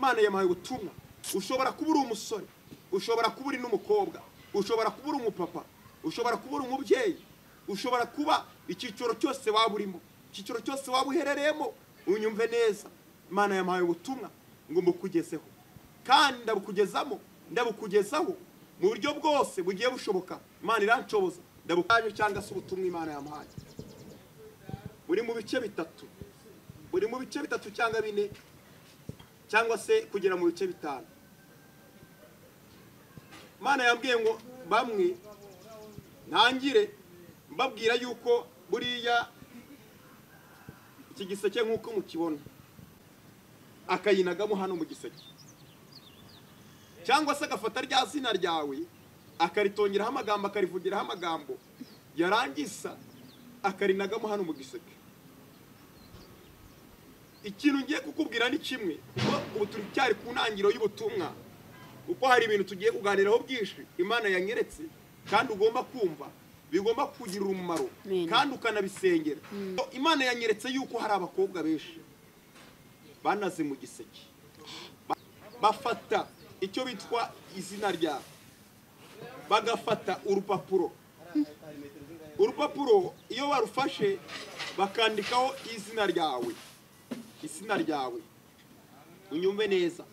Imana yamuhaye ubutumwa. Ushobora kuba uri umusore, ushobora kuba uri n'umukobwa, ushobora kuba uri umupapa, ushobora kuba uri umubyeyi, ushobora kuba icyiciro cyose waba urimo, icyiciro cyose waba uherereyemo, unyumve neza. Imana yamuhaye ubutumwa ngo mbukugezeho, kandi ndabukugezamo, ndabukugezaho mu buryo bwose bugiye bushoboka. Imana iranshoboza, ndabukaje cyangwa se ubutumwa Imana yamuhaye buri mu bice bitatu, buri mu bice bitatu cyangwa bine cyangwa se kugera mu bice bitanu. Imana yambwiye ngo bamwe ntangire mbabwira yuko buriya iki giseke nk'uko mukibona akayinagamo hano mu giseke, cyangwa se agafata rya zina ryawe akaritongeraho amagambo, akarivugiraho amagambo, yarangiza akarinagamo hano mu giseke. Ikintu ngiye kukubwira ni kimwe, kuko ubu turi cyari ku ntangiriro y'ubutumwa, kuko hari ibintu tugiye kuganiraho byinshi Imana yanyeretse kandi ugomba kumva, bigomba kugirira umumaro kandi ukanabisengera. Imana yanyeretse yuko hari abakobwa benshi banaze mu giseke, bafata icyo bitwa izina ryabo, bagafata urupapuro. Urupapuro iyo barufashe bakandikaho izina ryawe, izina ryawe, unyumve neza.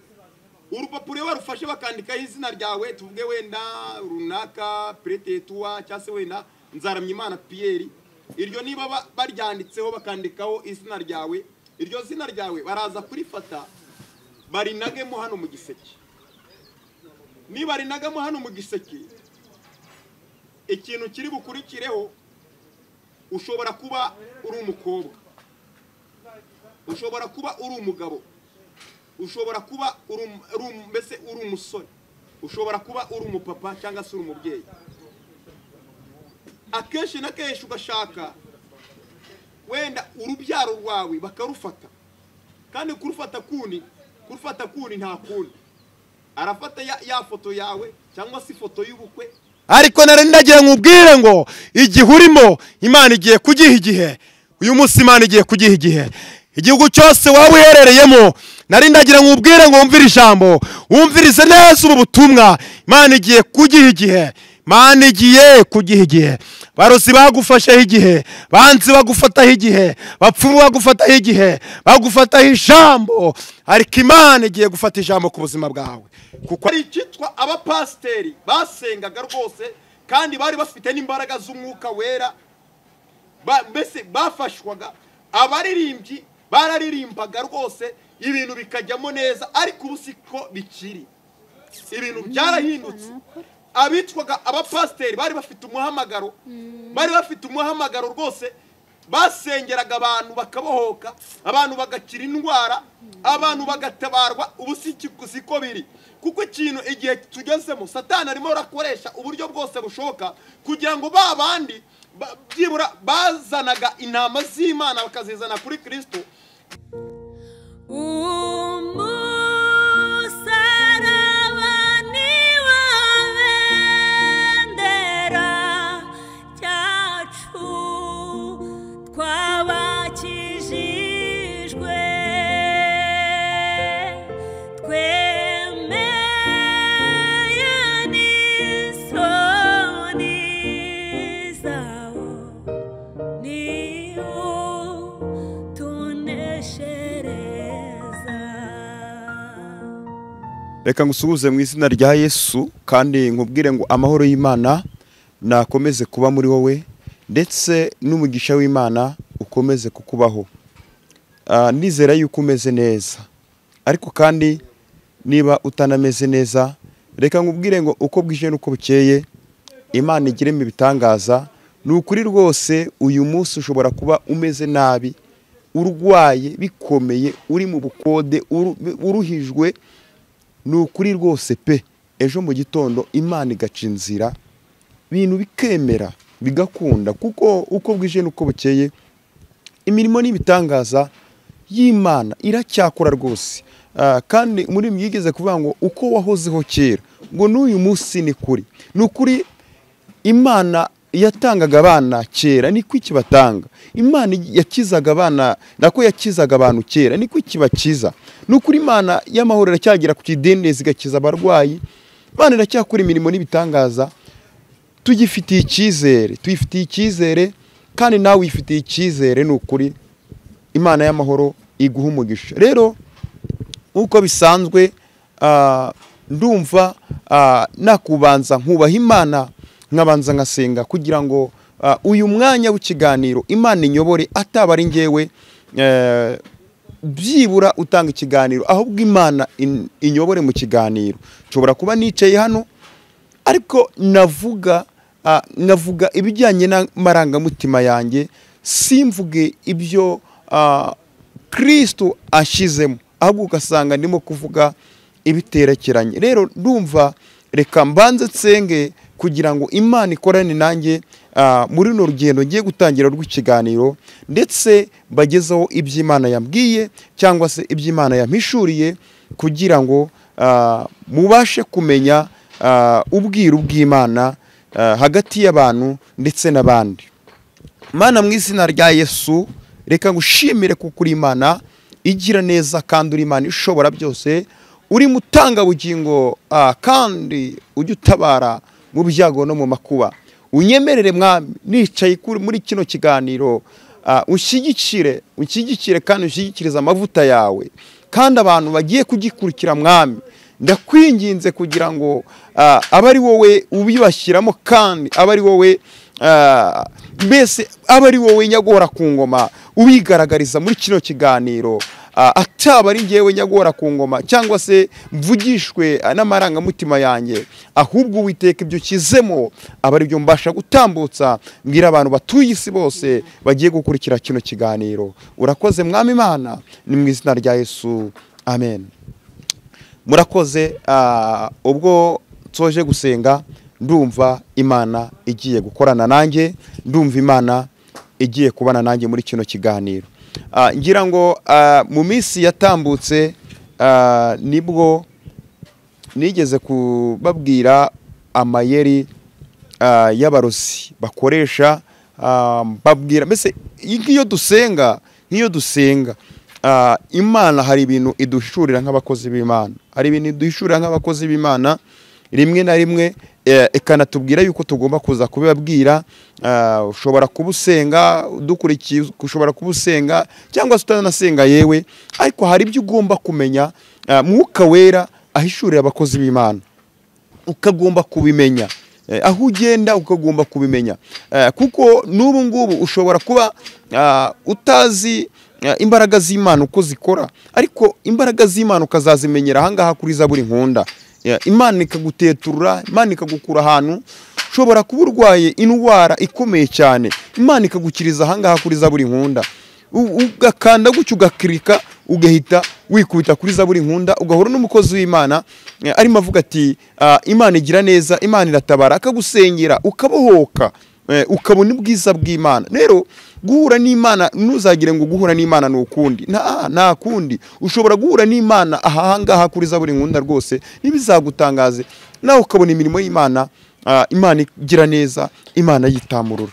Urupapuro iyo barufashe bakandikaho izina ryawe, tuvuge wenda runaka Pretetua cyangwa se wenda Nzaramyimana Pierre, iryo niba baryanditseho bakandikaho izina ryawe, iryo zina ryawe baraza kurifata barinagemo hano mu giseke. Niba rinagamo hano mu giseke, ikintu kiri bukurikireho, ushobora kuba uri umukobwa, ushobora kuba uri umugabo, ushobora kuba uri mbese uri umusore, ushobora kuba uri umupapa cyangwa se uri umubyeyi. Akenshi na kenshi ugashaka wenda urubyaro rwawe bakarufata, kandi kurufata kundi nta kundi, arafata ya foto yawe cyangwa se ifoto y'ubukwe. Ariko nari ndagira nkubwire ngo igihe urimo Imana igiye kugiha igihe. Uyu munsi Imana igiye kugiha igihe. Igihugu cyose waba uherereyemo, nari ndagira nkubwire ngo wumvire ijambo, wumvirize neza ubu butumwa. Imana igiye kugiha igihe. Imana igiye kugiha igihe. Barozi bagufasheho igihe, banzi bagufataho igihe, bapfumu bagufataho igihe, bagufataho ijambo, ariko Imana igiye gufata ijambo ku buzima bwawe. Kuko ari icyitwa abapasiteri basengaga rwose kandi bari bafite n'imbaraga z'umwuka wera, mbese bafashwaga, abaririmbyi bararirimbaga rwose ibintu bikajyamo neza, ariko ubu siko bikiri, ibintu byarahindutse. Abitwaga abapasiteri bari bafite umuhamagaro, bari bafite umuhamagaro rwose, basengeraga abantu bakabohoka, abantu bagakira indwara, abantu bagatabarwa. Ubu siko biri, kuko ikintu igihe tugezemo Satani arimo arakoresha uburyo bwose bushoboka kugira ngo ba bandi byibura bazanaga intama z'Imana bakazizana kuri Kristo. Reka ngusuhuze mu izina rya Yesu kandi nkubwire ngo amahoro y'Imana nakomeze kuba muri wowe, ndetse n'umugisha w'Imana ukomeze kukubaho. Nizera yuko umeze neza, ariko kandi niba utanameze neza, reka nkubwire ngo uko bwije n'uko bukeye Imana igiremo ibitangaza. Ni ukuri rwose uyu munsi ushobora kuba umeze nabi, urwaye bikomeye, uri mu bukode, uruhijwe. Ni ukuri rwose pe, ejo mu gitondo Imana igaca inzira, ibintu bikemera bigakunda, kuko uko bwije n'uko bukeye imirimo n'ibitangaza y'Imana iracyakora rwose. Kandi muri mwigeze kuvuga ngo uko wahozeho kera ngo n'uyu munsi ni kuri. Ni ukuri Imana yatangaga abana kera niko ikibatanga. Imana yakizaga abana nako yakizaga abantu kera niko ikibakiza. Nukuri Imana y'amahoro iracyagira ku kidendezi igakiza abarwayi. Imana iracyakora imirimo n'ibitangaza. Tugifitiye icyizere, tuyifitiye icyizere kandi nawe wifitiye icyizere. Nukuri Imana y'amahoro iguha umugisha. Rero uko bisanzwe ndumva nakubanza nkubaha Imana, nkabanza ngasenga kugira ngo uyu mwanya w'ikiganiro Imana inyobore, ataba ari ngewe byibura utanga ikiganiro, ahubwo Imana inyobore mu kiganiro. Nshobora kuba nicaye hano ariko navuga ibijyanye n'amarangamutima yanjye, simvuge ibyo Kristo ashizemo, ahubwo ugasanga ndimo kuvuga ibiterekeranye. Rero ndumva reka mbanze nsenge kugira ngo Imana ikorane nanjye muri runo rugendo ngiye gutangira rw'ikiganiro, ndetse mbagezeho iby'Imana yambwiye cyangwa se iby'Imana yampishuriye, kugira ngo mubashe kumenya ubwiru bw'Imana hagati y'abantu ndetse n'abandi. Mana, mu izina rya Yesu, reka ngushimire kuko uri Imana igira neza kandi uri Imana ishobora byose, uri mutanga bugingo kandi ujya utabara mu byago no mu makuba. Unyemerere Mwami, nicaye muri kino kiganiro, unshyigikire, unshyigikire kandi unshyigikirize amavuta yawe, kandi abantu bagiye kugikurikira Mwami, ndakwinginze kugira ngo abe ari wowe ubibashyiramo, kandi abe ari wowe mbese abe ari wowe nyagora ku ngoma ubigaragariza muri kino kiganiro, ataba ari ngewe nyagora ku ngoma cyangwa se mvugishwe n'amarangamutima yanjye, ahubwo Uwiteka ibyo ukizemo aba ari byo mbasha gutambutsa mbwira abantu batuye isi bose bagiye gukurikira kino kiganiro. Urakoze Mwami Imana, ni mu izina rya Yesu, amen. Murakoze. Ubwo nsoje gusenga, ndumva Imana igiye gukorana nanjye, ndumva Imana igiye kubana nanjye muri kino kiganiro. Ngira ngo mu minsi yatambutse nibwo nigeze kubabwira amayeri y'abarozi bakoresha, babwira mbese nk'iyo dusenga, Imana hari ibintu iduhishurira nk'abakozi b'Imana, hari ibintu iduhishurira nk'abakozi b'Imana rimwe na rimwe ikanatubwira yuko tugomba kuza kubibabwira. Ushobora kuba usenga udukurikiye, ushobora kuba usenga cyangwa se utanasenga yewe, ariko hari ibyo ugomba kumenya. Mwuka Wera ahishurira abakozi b'Imana, ukagomba kubimenya aho ugenda, ukagomba kubimenya, kuko n'ubu ngubu ushobora kuba utazi imbaraga z'Imana uko zikora, ariko imbaraga z'Imana ukazazimenyera ahangaha kuri Zaburi Nkunda. Imana ikaguteturura, Imana ikagukura ahantu ushobora kuba urwaye indwara ikomeye cyane, Imana ikagukiriza ahangaha kuri Zaburi Nkunda. Ugakanda gutyo ugakirika, ugahita wikubita kuri Zaburi Nkunda, ugahura n'umukozi w'Imana arimo avuga ati Imana igira neza, Imana iratabara, akagusengera ukabohoka, ukabona ubwiza bw'Imana. Rero guhura n'Imana, ntuzagire ngo guhura n'Imana ni ukundi, nta kundi. Ushobora guhura n'Imana ahangaha kuri Zaburi Nkunda rwose ntibizagutangaze, nawe ukabona imirimo y'Imana, Imana igira neza, Imana yitamurura.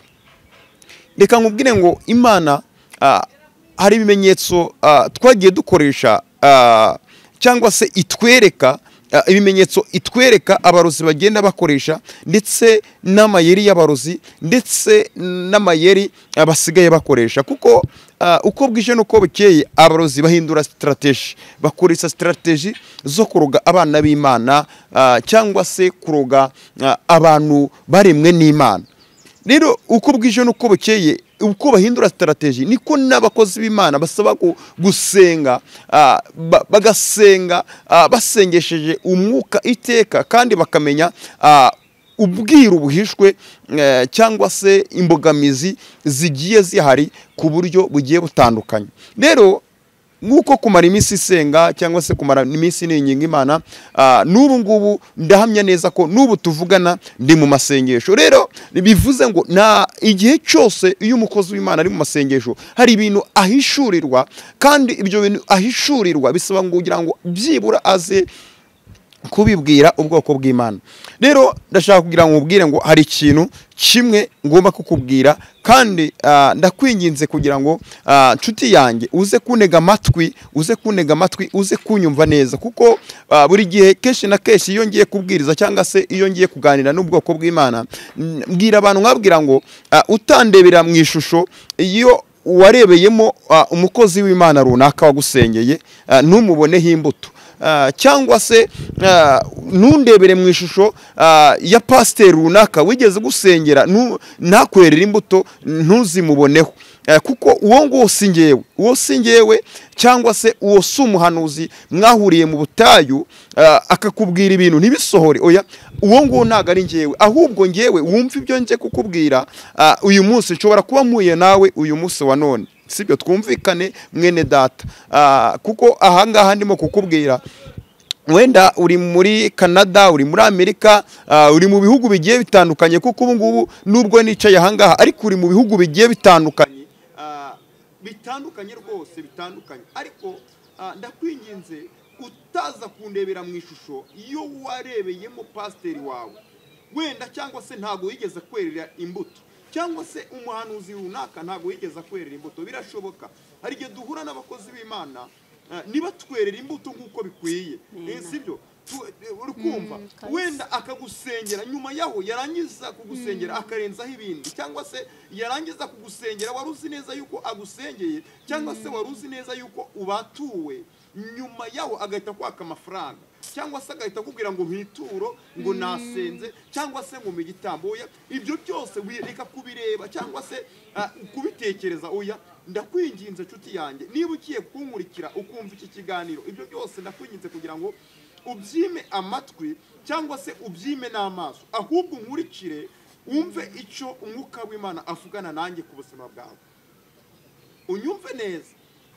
Reka nkubwire ngo Imana hari ibimenyetso twagiye dukoresha cyangwa se itwereka ibimenyetso itwereka abarozi bagenda bakoresha, ndetse n'amayeri y'abarozi, ndetse n'amayeri basigaye bakoresha, kuko uko bwije nuko bukeye abarozi bahindura strategy, bakoresha strategy zo kuroga abana b'Imana cyangwa se kuroga abantu baremwe n'Imana. Rero uko bwije nuko bukeye, uko bahindura strategy, niko n'abakozi b'Imana basaba gusenga, bagasenga basengesheje umwuka iteka, kandi bakamenya ubwiru buhishwe cyangwa se imbogamizi zigiye zihari ku buryo bugiye butandukanye. Rero nkuko kumara iminsi isenga cyangwa se kumara iminsi n'ingingo Imana, n'ubu ngubu ndahamya neza ko n'ubu tuvugana ndi mu masengesho. Rero bivuze ngo na igihe cyose iyo umukozi w'Imana ari mu masengesho hari ibintu ahishurirwa, kandi ibyo bintu ahishurirwa bisaba ngo kugira ngo byibura aze kubibwira ubwoko bw'Imana. Rero ndashaka kugira ngo ubwire ngo hari ikintu kimwe ngomba kukubwira, kandi ndakwinginze kugira ngo nshuti yanjye uze kuntega amatwi, uze kuntega amatwi, uze kunyumva neza, kuko buri gihe kenshi na kenshi iyo ngiye kubwiriza cyangwa se iyo ngiye kuganira n'ubwoko bw'Imana, mbwira abantu nkabwira ngo utandebera mu ishusho iyo warebeyemo umukozi w'Imana runaka wagusengeye, ntumuboneho imbuto, cyangwa se ntundebere mu ishusho ya pasiteri runaka wigeze gusengera ntakwerera imbuto, ntuzimuboneho, kuko uwo nguwo si ngewe, uwo si ngewe, cyangwa se uwo si umuhanuzi mwahuriye mu butayu akakubwira ibintu ntibisohore. Oya, uwo nguwo ntago ari ngewe, ahubwo ngewe wumva ibyo nje kukubwira uyu munsi, nshobora kuba mpuye nawe uyu munsi wa none, sibyo? Twumvikane mwene data, kuko ahangaha ndimo kukubwira wenda uri muri Canada, uri muri Amerika, uri mu bihugu bigiye bitandukanye, kuko ubu ngubu nubwo nicaye ahangaha ariko uri mu bihugu bigiye bitandukanye, bitandukanye rwose bitandukanye. Ariko ndakwinginze utaza kundebera mu ishusho iyo warebeyemo pasiteri wawe wenda, cyangwa se ntago yigeze kwerera imbuto, cyangwa se umuhanuzi runaka ntago yigeze kwerera imbuto. Birashoboka hari igihe duhura n'abakozi b'Imana niba twerera imbuto nk'uko bikwiye, sibyo? Uri kumva wenda akagusengera, nyuma yaho yarangiza kugusengera akarenzaho ibindi, cyangwa se yarangiza kugusengera wari uzi neza yuko agusengeye, cyangwa se wari uzi neza yuko ubatuwe, nyuma yaho agahita kwaka amafaranga, cyangwa se agahita akubwira ngo mpituro, ngo nasenze, cyangwa se ngo igitambo. Oya, ibyo byose reka kubireba cyangwa se kubitekereza. Oya, ndakwinginze nshuti yanjye, niba ugiye kunkurikira ukumva iki kiganiro, ibyo byose ndakwinginze kugira ngo ubyime amatwi cyangwa se ubyime n'amaso, ahubwo nkurikire wumve icyo umwuka w'Imana avugana nanjye ku buzima bwawe. Unyumve neza,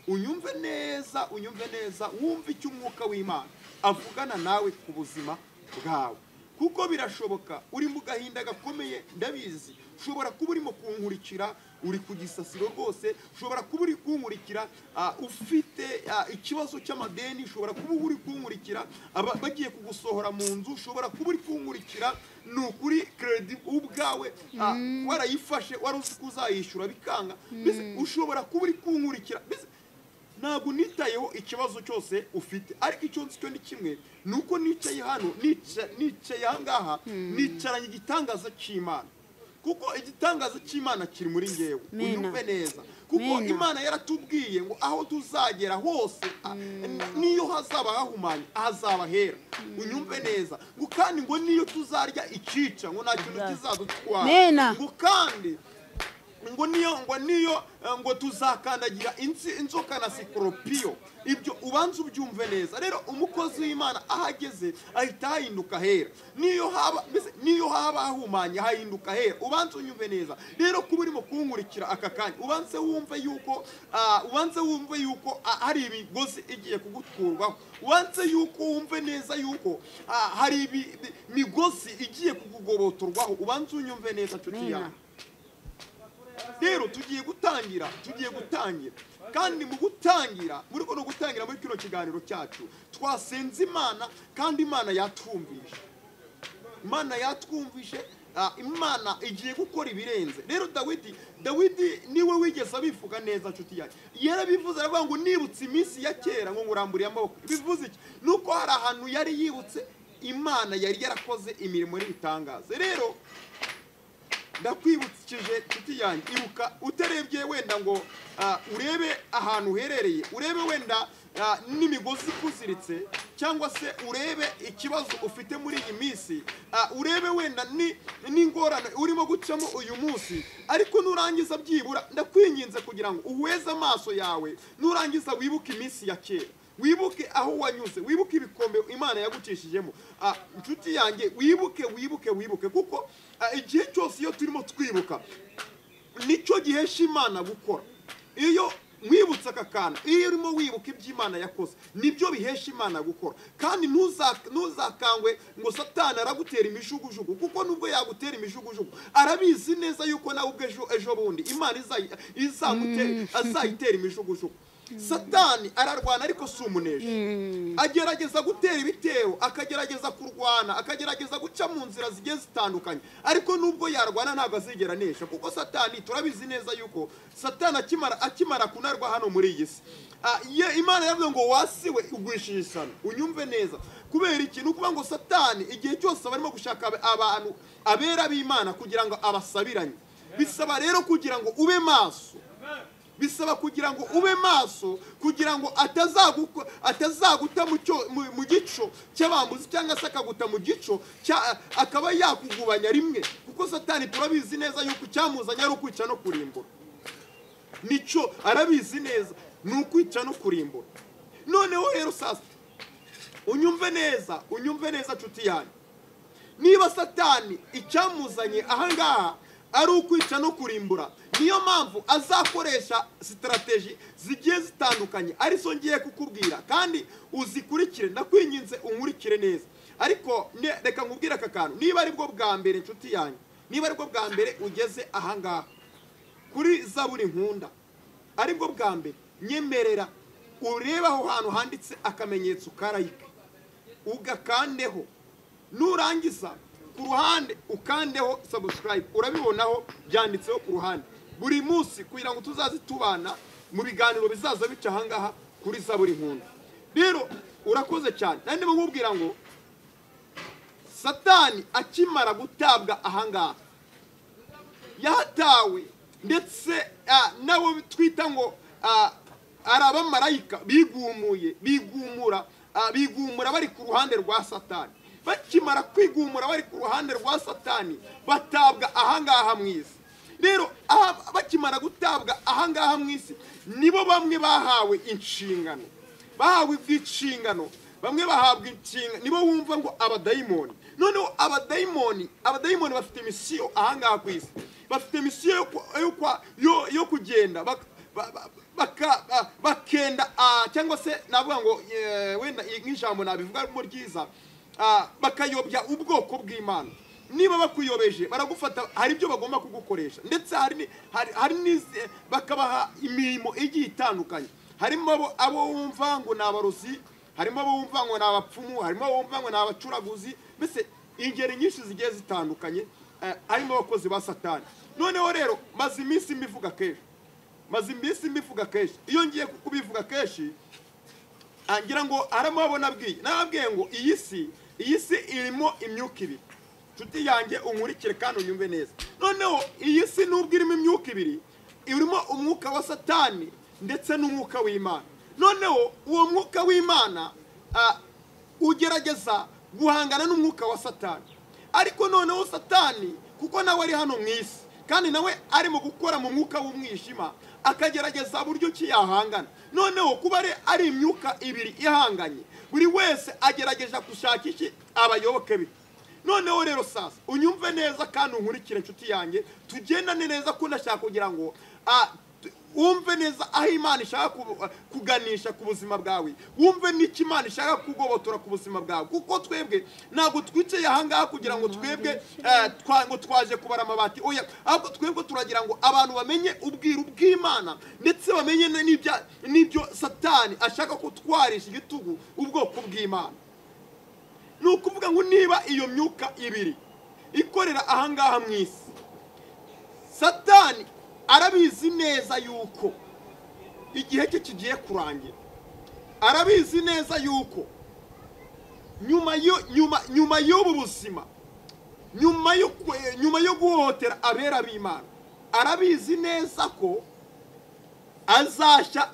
unyumve neza, unyumve neza, wumve icyo umwuka w'Imana avugana nawe ku buzima bwawe, kuko birashoboka uri mu gahinda gakomeye, ndabizi. Ushobora kuba urimo kunkurikira uri ku gisasiro rwose, ushobora kuba uri kunkurikira ufite ikibazo cy'amadeni, ushobora kuba uri kunkurikira bagiye kugusohora mu nzu, ushobora kuba uri kunkurikira ni ukuri credit ubwawe warayifashe wari uzi ko uzayishyura bikanga, ushobora kuba uri kunkurikira. Ntabwo nitayeho ikibazo cyose ufite, ariko icyo nzi cyo ni kimwe, nuko nicaye hano, nicaye ahangaha, nicaranye igitangaza cy'Imana, kuko igitangaza cy'Imana kiri muri ngewe. Unyumve neza, kuko Imana yaratubwiye ngo aho tuzagera hose niyo hazaba hahumanye hazaba hera. Unyumve neza, ngo kandi ngo niyo tuzarya ikica ngo nta kintu kizadutwara, ngo kandi ngo niyo ngo tuzakandagira inzoka na sikoropiyo. Ibyo ubanza ubyumve neza. Rero umukozi w'Imana ahageze ahita ahinduka hera, niyo haba hahumanye hahinduka hera. Ubanza unyumve neza. Rero kuba urimo kunkurikira aka kanya, ubanze wumve yuko hari imigozi igiye kugukurwaho, ubanze yuko wumve neza yuko hari imigozi igiye kukugobotorwaho. Ubanze unyumve neza nshuti yawe. Rero tugiye gutangira kandi mu gutangira muri kono gutangira muri kino kiganiro cyacu twasenze Imana, kandi Imana yatwumvishe, Imana yatwumvishe, Imana igiye gukora ibirenze. Rero Dawidi niwe wigeze abivuga neza nshuti yanjye, yarabivuze aravuga ngo nibutse iminsi ya kera ngo nguramburiye amaboko. Bivuze iki? Nuko hari ahantu yari yibutse Imana yari yarakoze imirimo n'ibitangaza. Rero ndakwibukije nshuti yanjye, ibuka utarebye wenda ngo urebe ahantu uherereye, urebe wenda n'imigozi ikuziritse, cyangwa se urebe ikibazo ufite muri iyi minsi, urebe wenda n'ingorane urimo gucamo uyu munsi, ariko nurangiza byibura ndakwinginze kugira ngo uhweze amaso yawe, nurangiza wibuke iminsi ya kera, wibuke aho wanyuze, wibuke ibikombe Imana yagucishijemo. Nshuti yanjye, wibuke wibuke wibuke, kuko igihe cyose iyo turimo twibuka nicyo gihesha Imana gukora. Iyo mwibutse aka kantu, iyo urimo wibuka ibyo Imana yakoze, nibyo bihesha Imana gukora. Kandi ntuzakangwe ngo Satani aragutera imijugujugu, kuko nubwo yagutera imijugujugu arabizi neza yuko nawe ubwo ejo bundi Imana azayitera imijugujugu. Satani ararwana ariko si umuneshi. Agerageza gutera ibitero, akagerageza kurwana, akagerageza guca mu nzira zigiye zitandukanye, ariko nubwo yarwana ntabwo azigera anesha, kuko Satani turabizi neza yuko Satani akimara kunarwa hano muri iyi si, Imana yavuze ngo wasiwe ugwishije ishyano. Unyumve neza, kubera iki? Ni ukuvuga ngo Satani igihe cyose barimo gushaka abantu abera b'Imana kugira ngo abasabiranye. Bisaba rero kugira ngo ube maso, bisaba kugira ngo ube maso, kugira ngo atazaguta mu gico cy'abambuzi, cyangwa se akaguta mu gico akaba yakugubanya rimwe, kuko Satani turabizi neza yuko icyamuzanye ari ukwica no kurimbura. Nico arabizi neza, ni ukwica no kurimbura. Noneho rero sasa unyumve neza, unyumve neza nshuti yanjye, niba Satani icyamuzanye ahangaha ari ukwica no kurimbura, niyo mpamvu azakoresha strategy zigiye zitandukanye, arizo ngiye kukubwira kandi uzikurikire. Ndakwinginze unkurikire neza, ariko reka nkubwire aka kantu. Niba aribwo bwa mbere nshuti yanjye, niba aribwo bwa mbere ugeze ahangaha kuri Zaburi Nkunda, aribwo bwa mbere, nyemerera urebe aho hantu handitse akamenyetso ka like, ugakandeho. Nurangiza ku ruhande ukandeho subscribe, urabibonaho byanditseho ku ruhande. Buri munsi kugira ngo tuzaze tubana mu biganiro bizaza bica ahangaha kuri Zaburi Nkunda. Rero urakoze cyane. Nandi mubwira ngo Satani akimara gutabwa ahangaha, yahatawe ndetse nabo twita ngo ari abamarayika bigumuye, bigumura bari ku ruhande rwa Satani. Bakimara kwigumura bari ku ruhande rwa Satani, batabwa ahangaha mu isi. Rero bakimara gutabwa ahangaha mu isi, nibo bamwe bahawe inshingano, bahawe inshingano, bamwe bahabwa inshingano, nibo wumva ngo abadayimoni. Noneho abadayimoni bafite misiyo ahangaha ku isi, bafite misiyo yo kugenda bakenda, cyangwa se navuga ngo wenda nk'ijambo nabivuga mu ryiza, bakayobya ubwoko bw'Imana. Niba bakuyobeje baragufata, hari ibyo bagomba kugukoresha, ndetse hari bakabaha imirimo igiye itandukanye. Harimo abo wumva ngo ni abarozi, harimo abo wumva ngo ni abapfumu, harimo abo wumva ngo ni abacuraguzi, mbese ingeri nyinshi zigiye zitandukanye, harimo abakozi ba Satani. Noneho rero maze iminsi mbivuga kenshi, maze iminsi mbivuga kenshi. Iyo ngiye kubivuga kenshi ngira ngo harimo abo nabwiye, nababwiye ngo iyi si irimo imyuka ibiri. Nshuti yanjye unkurikire kandi unyumve neza. Noneho iyi si nubwo irimo imyuka ibiri, irimo umwuka wa Satani ndetse n'umwuka w'Imana. Noneho uwo mwuka w'Imana ugerageza guhangana n'umwuka wa Satani, ariko noneho Satani kuko nawe ari hano mu isi kandi nawe arimo gukora mu mwuka w'umwijima, akagerageza buryo ki yahangana. Noneho kuba ari imyuka ibiri ihanganye, buri wese agerageza gushakisha abayoboke be. Noneho rero sasa unyumve neza kandi unkurikire nshuti yanjye, tugendane neza ko ndashaka kugira ngo wumve neza aho Imana ishaka kuganisha ku buzima bwawe, wumve n'icyo Imana ishaka kugobotora ku buzima bwawe. Kuko twebwe ntabwo twicaye ahangaha kugira ngo twebwe ngo twaje kubara amabati, oya, ahubwo twebwe turagira ngo abantu bamenye ubwiru bw'Imana, ndetse bamenye n'ibyo Satani ashaka kutwarisha igitugu ubwoko bw'Imana. Ni ukuvuga ngo niba iyo myuka ibiri ikorera ahangaha mu isi, Satani arabizi neza yuko igihe cye kigiye kurangira, arabizi neza yuko nyuma y'ubu buzima, nyuma yo guhohotera abera b'Imana, arabizi neza ko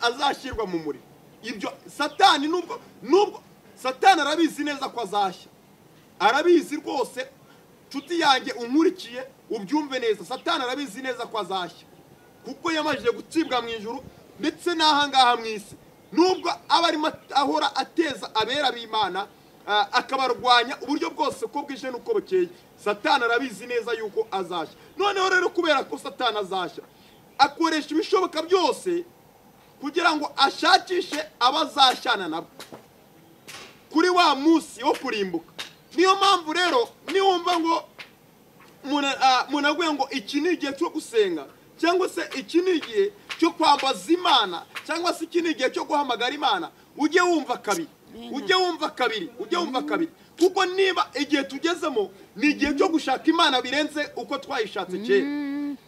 azashyirwa mu muriro. Ibyo Satani nubwo Satani arabizi neza ko azashya, arabizi rwose. Nshuti yanjye unkurikiye ubyumve neza, Satani arabizi neza ko azashya, kuko yamajije gucibwa mu ijuru ndetse n'ahangaha mu isi. Nubwo aba arimo ahora ateza abera b'Imana, akabarwanya uburyo bwose uko bwije n'uko bukeye, Satani arabizi neza yuko azashya. Noneho rero kubera ko Satani azashya, akoresha ibishoboka byose kugira ngo ashakishe abazashyana nabo kuri wa munsi wo kurimbuka. Niyo mpamvu rero niwumva ngo umuntu aguye ngo iki ni igihe cyo gusenga, cyangwa se iki ni igihe cyo kwambaza Imana, cyangwa se iki ni igihe cyo guhamagara Imana, ujye wumva kabiri, ujye wumva kabiri, ujye wumva kabiri, kuko niba igihe tugezemo ni igihe cyo gushaka Imana birenze uko twayishatse kera.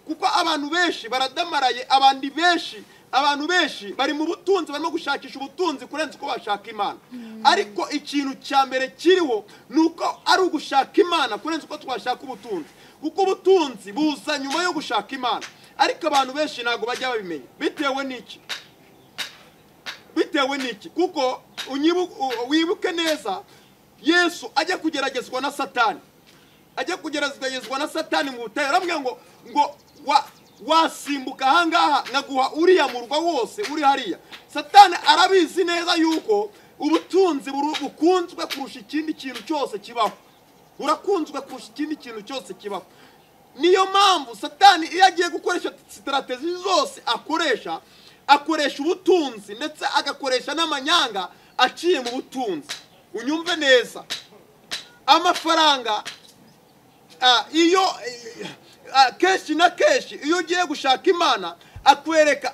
Kuko abantu benshi baradamaraye, abandi benshi, abantu benshi bari mu butunzi, barimo gushakisha ubutunzi kurenza uko bashaka Imana. Ariko ikintu cya mbere kiriho ni uko ari ugushaka Imana kurenza uko twashaka ubutunzi, kuko ubutunzi buza nyuma yo gushaka Imana. Ariko abantu benshi ntabwo bajya babimenya. Bitewe n'iki? Bitewe n'iki? Kuko wibuke neza, Yesu ajya kugeragezwa na Satani, ajya kugeragezwa na Satani mu butayu, aramubwira ngo wasimbuka ahangaha nkaguha uriya murwa wose uri hariya. Satani arabizi neza yuko ubutunzi bukunzwe kurusha ikindi kintu cyose kibaho, burakunzwe kurusha ikindi kintu cyose kibaho. Niyo mpamvu Satani iyo agiye gukoresha strategy zose akoresha, akoresha ubutunzi ndetse agakoresha n'amanyanga aciye mu butunzi. Unyumve neza, amafaranga iyo kenshi na kenshi iyo ugiye gushaka Imana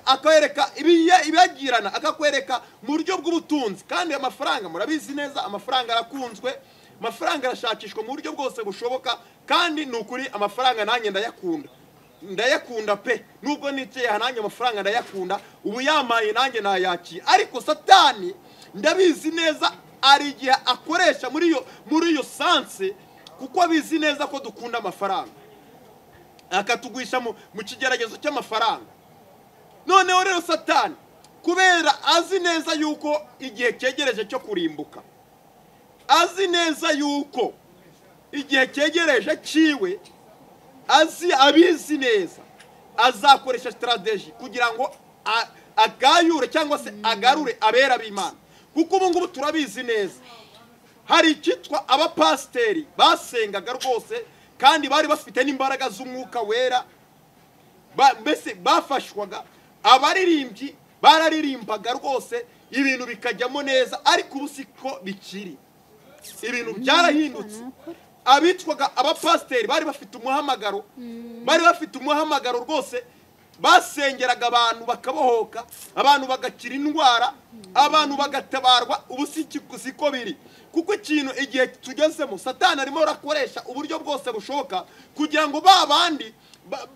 akwereka ibiyagirana, akakwereka mu buryo bw'ubutunzi. Kandi amafaranga murabizi neza, amafaranga arakunzwe, amafaranga arashakishwa mu buryo bwose bushoboka. Kandi ni ukuri amafaranga nanjye ndayakunda, ndayakunda pe, nubwo nicaye nanjye amafaranga ndayakunda, ubu yamaye nanjye nayakiye. Ariko Satani ndabizi neza ari igihe akoresha muri iyo sanse, kuko abizi neza ko dukunda amafaranga, akatugwisha mu kigeragezo cy'amafaranga. Noneho rero Satani kubera azi neza yuko igihe cyegereje cyo kurimbuka, azi neza yuko igihe cyegereje ciwe, azi abizi neza, azakoresha strategy kugira ngo agayure cyangwa se agarure abera b'Imana. Kuko ubu ngubu turabizi neza hari icyitwa abapasiteri basengaga rwose, kandi bari bafite n'imbaraga z'umwuka wera, mbese bafashwaga. Abaririmbyi bararirimbaga rwose ibintu bikajyamo neza, ariko ubu siko bikiri, ibintu byarahindutse. Abitwaga abapasiteri bari bafite umuhamagaro, bari bafite umuhamagaro rwose, basengeraga abantu bakabohoka, abantu bagakira indwara, abantu bagatabarwa. Ubu siko biri, kuko ikintu igihe tugezemo Satani arimo arakoresha uburyo bwose bushoboka kugira ngo ba bandi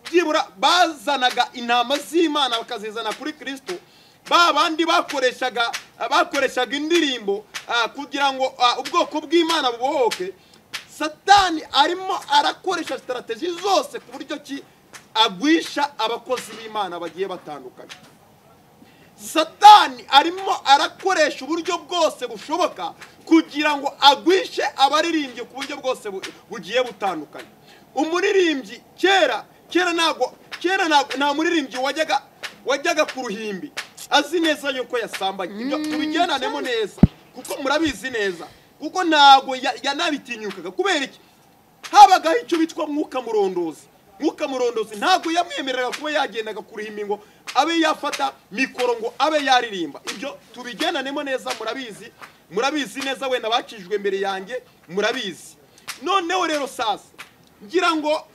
byibura bazanaga intama z'Imana bakazizana kuri Kristo, ba bandi bakoreshaga indirimbo kugira ngo ubwoko bw'Imana bubohoke. Satani arimo arakoresha strategy zose ku buryo ki agwisha abakozi b'Imana bagiye batandukanye. Satani arimo arakoresha uburyo bwose bushoboka kugira ngo agwishe abaririmbyi ku buryo bwose bugiye butandukanye. Umuririmbyi kera ntago nta muririmbyi wajyaga ku ruhimbi azi neza yuko yasambanye. Ibyo tubigenanemo neza kuko murabizi neza, kuko ntago yanabitinyukaga. Kubera iki? Habagaho icyo bitwa mwuka murondozi. Mwuka murondozi ntago yamwemereraga kuba yagendaga ku ruhimbi ngo abe yafata mikoro ngo abe yaririmba. Ibyo tubigenanemo neza, murabizi, murabizi neza, wenda bakijwe mbere yanjye murabizi. Noneho rero sasa ngira ngo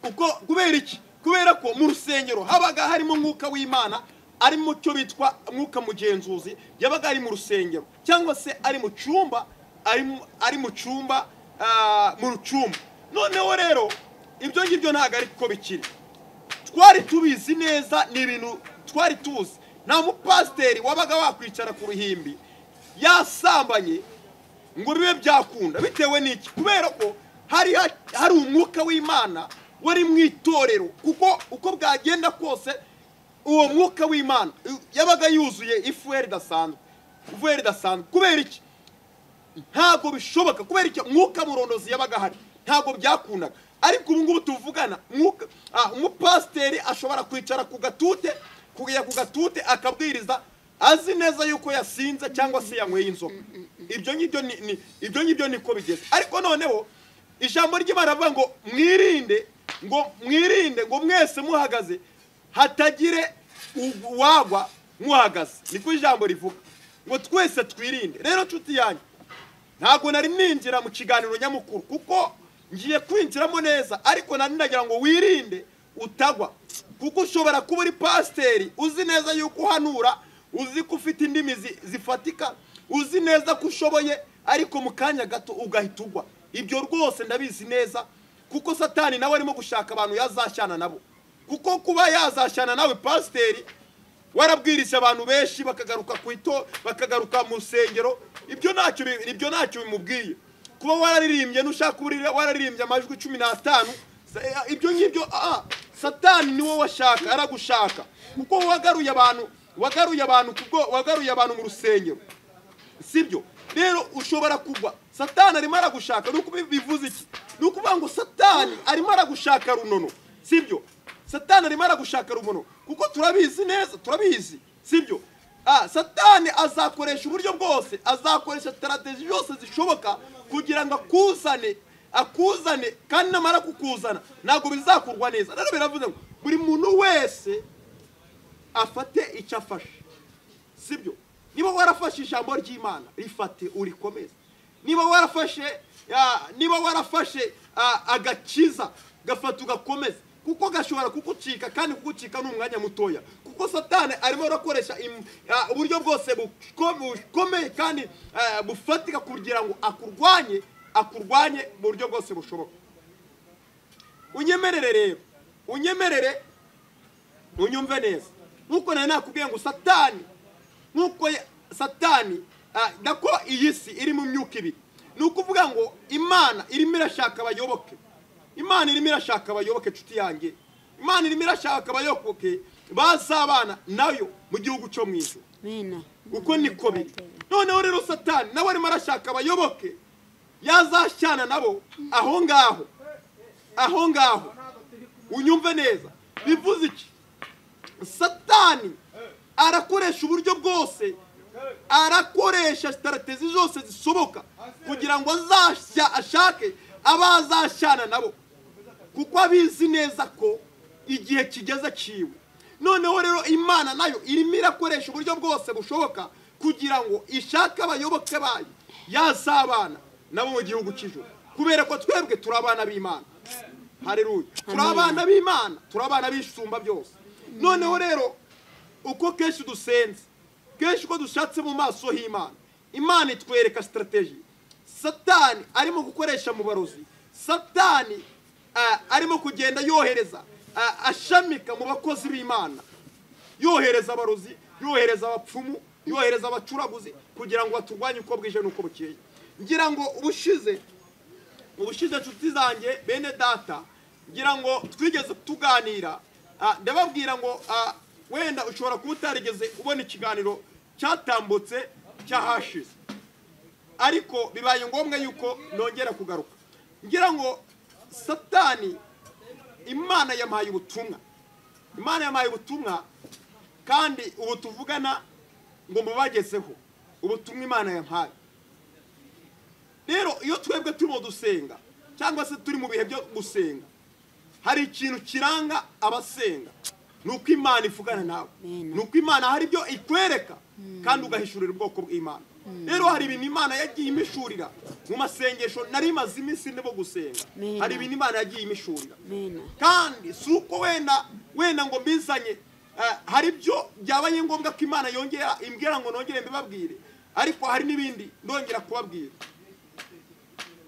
uko kubera iki? Kubera ko mu rusengero habaga harimo mwuka w'Imana, ari mu cyo bitwa mwuka mugenzuzi, yabaga ari mu rusengero cyangwa se ari mu cyumba, ari mu cyumba, mu rucumba. Noneho rero ibyo ngibyo ntago ari ko bikiri, twari tubizi neza, ni ibintu twari tuzi. Nta mupasiteri wabaga wakwicara ku ruhimbi yasambanye ngo bibe byakunda. Bitewe n'iki? Kubera ko hari umwuka w'Imana wari mu itorero, kuko uko bwagenda kose uwo mwuka w'Imana yabaga yuzuye ifuheri idasanzwe, ifuheri idasanzwe. Kubera iki? Ntago bishoboka. Kubera iki? Mwuka murondozi yabaga hari, ntago byakundaga. Ariko ubu ngubu tuvugana, umupasiteri ashobora kwicara ku gatute, kujya ku gatute akabwiriza azi neza yuko yasinze cyangwa se yanyweye inzoga. Ibyo ngibyo niko bigeze. Ariko noneho ijambo ry'Imana rivuga ngo mwirinde, ngo mwirinde, ngo mwese muhagaze hatagire uwagwa muhagaze. Niko ijambo rivuga, ngo twese twirinde. Rero nshuti yanjye, ntago nari ninjira mu kiganiro nyamukuru kuko ngiye kwinjiramo neza, ariko nari nagira ngo wirinde utagwa. Kuko ushobora kuba uri pasiteri uzi neza yuko uhanura, uzi ko ufite indimi zifatika, uzi neza ko ushoboye, ariko mu kanya gato ugahita ugwa. Ibyo rwose ndabizi neza, kuko Satani nawe arimo gushaka abantu yazashyana nabo. Kuko kuba yazashyana nawe pasiteri, warabwirisha abantu benshi bakagaruka ku ito, bakagaruka mu rusengero, ibyo ntacyo bimubwiye. Kuba wararirimbye nushaka kuburira wararirimbye amajwi 15, ibyo ngibyo Satani niwo washaka, aragushaka. Kuko wagaruye abantu kubwo wagaruye abantu mu rusengero, sibyo? Rero ushobora kugwa. Satani arimo aragushaka. Nuko bivuze iki? Nuko ngo Satani arimo aragushaka runono, sibyo? Satani arimo aragushaka runono, kuko turabizi neza, turabizi, sibyo? Satani azakoresha uburyo bwose, azakoresha strategy yose zishoboka kugira ngo akuzane, kandi namara kukuzana ntabwo bizakurwa neza. Rero biravuze ngo buri muntu wese afate icyo afashe, sibyo? Niba warafashe ijambo ry'Imana, rifate urikomeze. Niba warafashe agakiza, gafata ugakomeze, kuko gashobora kugucika, kandi kugucika ni umwanya mutoya. Kuko Satani arimo arakoresha uburyo bwose bukomeye kandi bufatika kugira ngo akurwanye mu buryo bwose bushoboka. Unyemerere rero, unyemerere unyumve neza. Nkuko nari nakubwiye ngo Satani, nkuko Satani dako iyi si iri mu myuka ibiri. Ni ukuvuga ngo Imana irimo irashaka abayoboke. Imana irimo irashaka abayoboke, nshuti yanjye. Imana irimo irashaka abayoboke bazabana nayo mu gihugu cyo mu ijuru. Uko niko biri. Noneho rero Satani nawe arimo arashaka abayoboke yazashyana nabo aho ngaho. Aho ngaho. Unyumve neza. Bivuze iki? Satani arakoresha uburyo bwose, arakoresha strategy zose zishoboka kugira ngo ashake abazashyana nabo, kuko abizi neza ko igihe kigeze ciwe. Noneho rero Imana nayo irimo irakoresha uburyo bwose bushoboka kugira ngo ishake abayoboke bayo yazabana nabo mu gihugu cy'ijuru, kubera ko twebwe turabana b'Imana. Haleluya. Turabana b'Imana, turabana b'isumba byose. Noneho rero uko kenshi dusenze, kenshi uko dushatse mu maso h'Imana, Imana itwereka strategy Satani arimo gukoresha mu barozi. Satani arimo kugenda yohereza, ashamika mu bakozi b'Imana, yohereza abarozi, yohereza abapfumu, yohereza abacuraguzi kugira ngo baturwanye uko bwije n'uko bukeye. Ngira ngo ubushize nshuti zanjye bene data, ngira ngo twigeze tuganira, ndababwira ngo wenda ushobora kuba utarigeze ubona ikiganiro cyatambutse cyahashize, ariko bibaye ngombwa yuko nongera kugaruka. Ngira ngo Satani, Imana yampaye ubutumwa, Imana yampaye ubutumwa, kandi ubu tuvugana ngo mubagezeho ubutumwa Imana yampaye. Rero iyo twebwe turimo dusenga cyangwa se turi mu bihe byo gusenga, hari ikintu kiranga abasenga, nuko Imana ivugana nawe, nuko Imana hari ibyo ikwereka kandi ugahishurira ubwoko bw'Imana. Rero hari ibintu Imana yagiye imishurira mu masengesho nari maze iminsi ndimo gusenga, hari ibintu Imana yagiye imishurira, kandi si uko wenda ngo mbizanye, hari ibyo byabaye ngombwa ko Imana yongera imbwira ngo nongere mbibabwire, ariko hari n'ibindi ndongera kubabwira.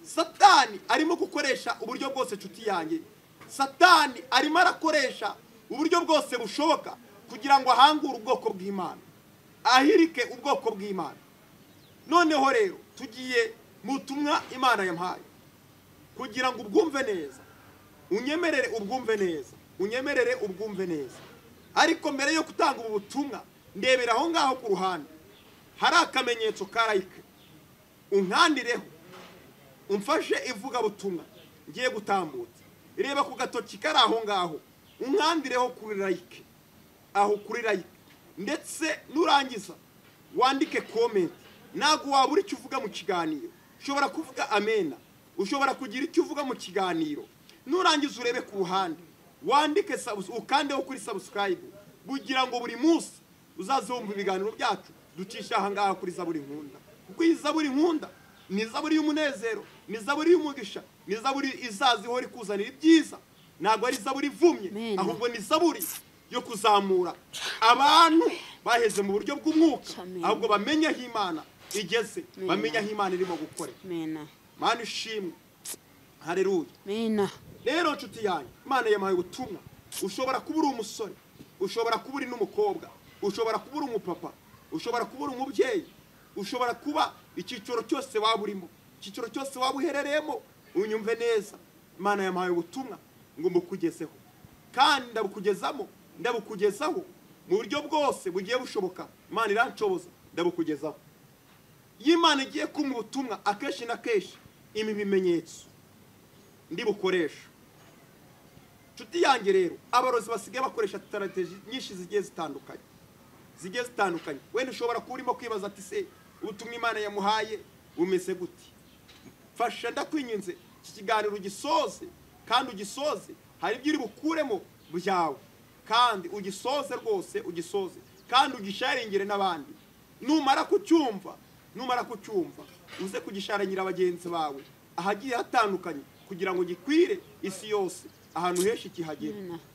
Satani arimo gukoresha uburyo bwose, nshuti yanjye. Satani arimo arakoresha uburyo bwose bushoboka kugira ngo ahangure ubwoko bw'Imana, ahirike ubwoko bw'Imana. Noneho rero tugiye mu butumwa Imana yampaye kugira ngo ubwumve neza, unyemerere ubwumve neza, unyemerere ubwumve neza. Ariko mbere yo gutanga ubu butumwa, ndebera aho ngaho ku ruhande hari akamenyetso ka like, unkandireho umfashe ivuga butumwa ngiye gutambutsa. Reba ku gatoki kari aho ngaho, unkandireho kuri like, aho kuri like, ndetse nurangiza wandike comment. Ntabwo wabura icyo uvuga mu kiganiro, ushobora kuvuga amena, ushobora kugira icyo uvuga mu kiganiro. Nurangiza urebe ku ruhande wandike ukandeho kuri subscribe, kugira ngo buri munsi uzaze wumva ibiganiro byacu ducisha aha ngaha kuri Zaburi Nkunda. Kuko iyi Zaburi Nkunda ni zaburi y'umunezero, ni zaburi y'umugisha, ni zaburi izaza ihora ikuzanira ibyiza, Ntabwo ari zaburi ivumye, ahubwo ni zaburi yo kuzamura abantu baheze mu buryo bw'umwuka, ahubwo bamenye aho Imana igeze, bamenye aho Imana irimo gukorera. Mana ishimwe, haleluya. Rero nshuti yanjye, Imana yamuhaye ubutumwa. Ushobora kuba uri umusore, ushobora kuba uri n'umukobwa, ushobora kuba uri umupapa, ushobora kuba uri umubyeyi, ushobora kuba icyiciro cyose waba urimo, icyiciro cyose waba uherereyemo, unyumve neza. Imana yamuhaye ubutumwa ngo mbukugezeho, kandi ndabukugezamo, ndabukugezaho mu buryo bwose bugiye bushoboka. Imana iranshoboza, ndabukugezaho. Iyo Imana igiye kumpa ubutumwa, akenshi na kenshi imi bimenyetso ndibukoresha. Nshuti yanjye rero, abarozi basigaye bakoresha strategy nyinshi zigiye zitandukanye, zigiye zitandukanye. Wenda ushobora kuba urimo kwibaza ati se ubutumwa Imana yamuhaye bumeze gute? Fasha, ndakwinginze, iki kiganiro ugisoze, kandi ugisoze hari ibyo uri bukuremo byawe, kandi ugisoze rwose, ugisoze kandi ugisharingire n'abandi. Numara kucyumva, numara kucyumva uze kugisharingira bagenzi bawe ahagiye hatandukanye, kugira ngo gikwire isi yose, ahantu henshi kihagere.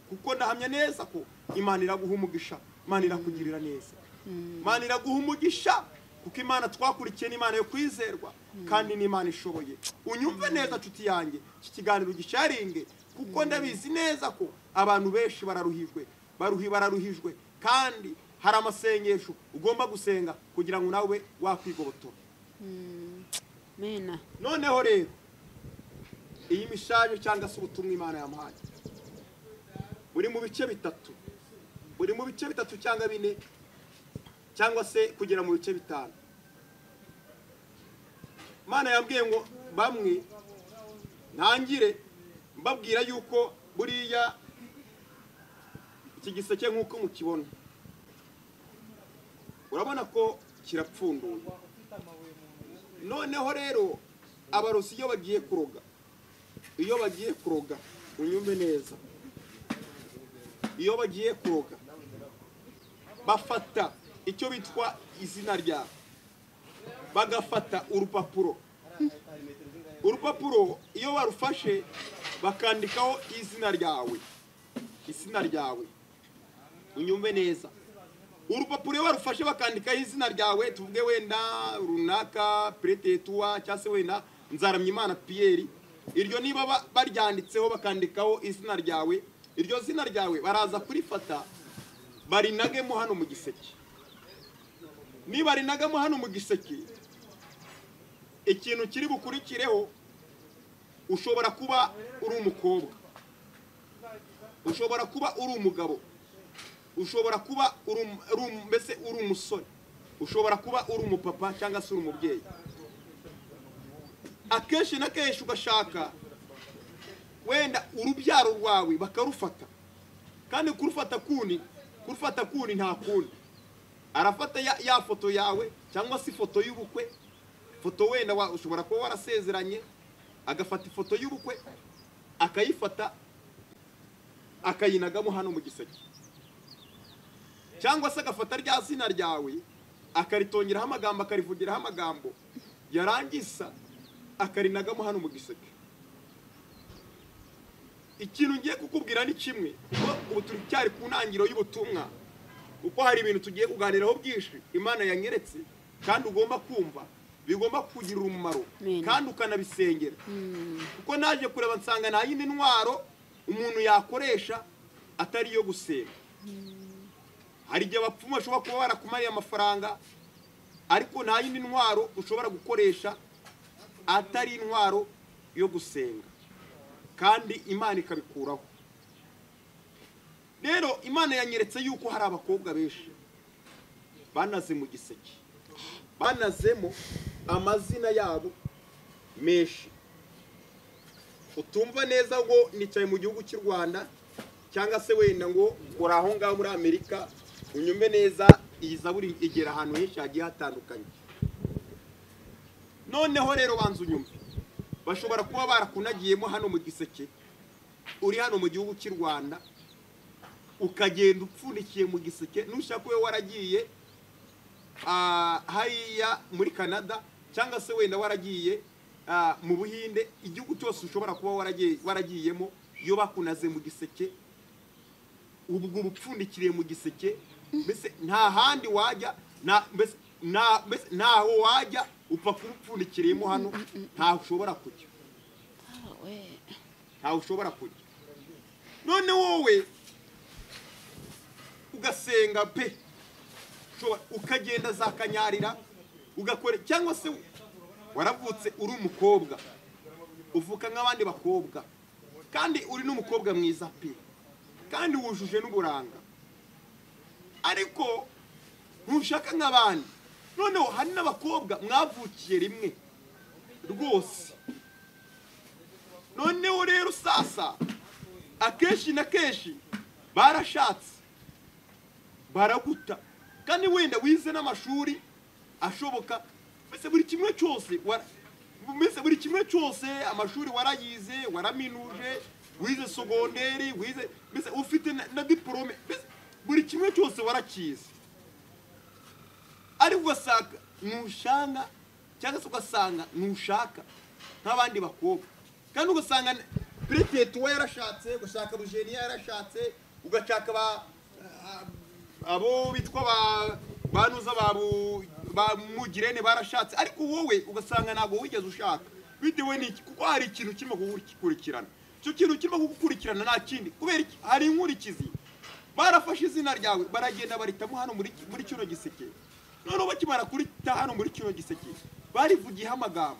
Kuko ndahamya neza ko Imana iraguha umugisha, Imana irakugirira neza, Imana iraguha umugisha, kuko Imana twakurikiye ni Imana yo kwizerwa, kandi ni Imana ishoboye. Unyumve neza nshuti yanjye, iki kiganiro gisharinge, kuko ndabizi neza ko abantu benshi bararuhijwe, bararuhijwe, kandi hari amasengesho ugomba gusenga kugira ngo nawe wakwigobotora. Noneho rero iyi mishaje cyangwa se ubutumwa Imana yamuhaye buri mu bice bitatu, buri mu bice bitatu cyangwa bine, cyangwa se kugera mu bice bitanu. Imana yambwiye ngo bamwe ntangire mbabwira yuko buriya iki giseke nk'uko mukibona, urabona ko kirapfunduye. Noneho rero abarozi iyo bagiye kuroga, iyo bagiye kuroga, unyumve neza, iyo bagiye kuroga bafata icyo bitwa izina ryawe, bagafata urupapuro. Urupapuro iyo barufashe bakandikaho izina ryawe, izina ryawe, unyumve neza. Urupapuro iyo barufashe bakandikaho izina ryawe, tuvuge wenda runaka Pretetua, cyangwa se wenda Nzaramyimana Pierre, iryo niba baryanditseho bakandikaho izina ryawe, iryo zina ryawe baraza kurifata barinagemo hano mu giseke. Niba rinagamo hano mu giseke, ikintu kiri bukurikireho, ushobora kuba uri umukobwa, ushobora kuba uri umugabo, ushobora kuba uri mbese uri umusore, ushobora kuba uri umupapa cyangwa se uri umubyeyi. Akenshi na kenshi ugashaka wenda urubyaro rwawe bakarufata, kandi kurufata kundi, kurufata kundi nta kundi. Arafata ya foto yawe cyangwa se ifoto y'ubukwe, foto wenda ushobora kuba warasezeranye, agafata ifoto y'ubukwe akayifata akayinagamo hano mu giseke, cyangwa se agafata rya zina ryawe akaritongeraho amagambo, akarivugiraho amagambo, yarangiza akarinagamo hano mu giseke. Ikintu ngiye kukubwira ni kimwe, kuko ubu turi cyari ku ntangiriro y'ubutumwa, kuko hari ibintu tugiye kuganiraho byinshi Imana yanyeretse, kandi ugomba kumva, bigomba kukugirira umumaro, kandi ukanabisengera. Kuko naje kureba nsanga nta yindi ntwaro umuntu yakoresha atari iyo gusenga. Hari igihe abapfumu bashobora kuba barakumariye amafaranga, ariko nta yindi ntwaro ushobora gukoresha atari intwaro yo gusenga, kandi Imana ikabikuraho. Rero Imana yanyeretse yuko hari abakobwa benshi banaze mu giseke, banazemo amazina yabo menshi. Utumva neza ngo nicaye mu gihugu cy'u Rwanda, cyangwa se wenda ngo uri aho ngaho muri Amerika, unyumve neza, iyi zaburi igera ahantu henshi hagiye hatandukanye. Noneho rero banza unyumve, bashobora kuba barakunagiyemo hano mu giseke, uri hano mu gihugu cy'u Rwanda, ukagenda upfundikiye mu giseke, nushaka we waragiye hariya muri Canada, cyangwa se wenda waragiye mu Buhinde, igihugu cyose ushobora kuba waragiyemo, Iyo bakunaze mu giseke, ubwo ubupfundikiriye mu giseke, mbese nta handi wajya, mbese ntaho wajya, upfa kubupfundikiriyemo hano, ntaho ushobora kujya. Ntaho ushobora kujya. None wowe ugasenga pe, ukagenda za kanyarira, ugakora, cyangwa se waravutse uri umukobwa, uvuka nk'abandi bakobwa, kandi uri n'umukobwa mwiza pe, kandi wujuje n'uburanga, ariko ntushaka nk'abandi. Noneho hari n'abakobwa mwavukiye rimwe rwose. Noneho rero sasa akenshi na kenshi barashatse baraguta, kandi wenda wize n'amashuri ashoboka, mbese buri kimwe cyose, mbese buri kimwe cyose, amashuri warayize, waraminuje, wize sogonderi, wize, mbese ufite na diplome, mbese buri kimwe cyose warakize, ariko ugasanga ntushanga, cyangwa se ugasanga ntushaka nk'abandi bakobwa. Kandi ugasanga Pretete we yarashatse, ugashaka Rugenia yarashatse, ugashaka abo bitwa banuza ba Mugirene barashatse, ariko wowe ugasanga ntabwo wigeze ushaka. Bitewe n'iki? Kuko hari ikintu kirimo kugukurikirana. Icyo kintu kirimo kugukurikirana nta kindi, kubera iki? Hari inkurikizi. Barafashe izina ryawe baragenda baritamo hano muri kino giseke. Noneho bakimara kurita hano muri kino giseke, barivugiyeho amagambo,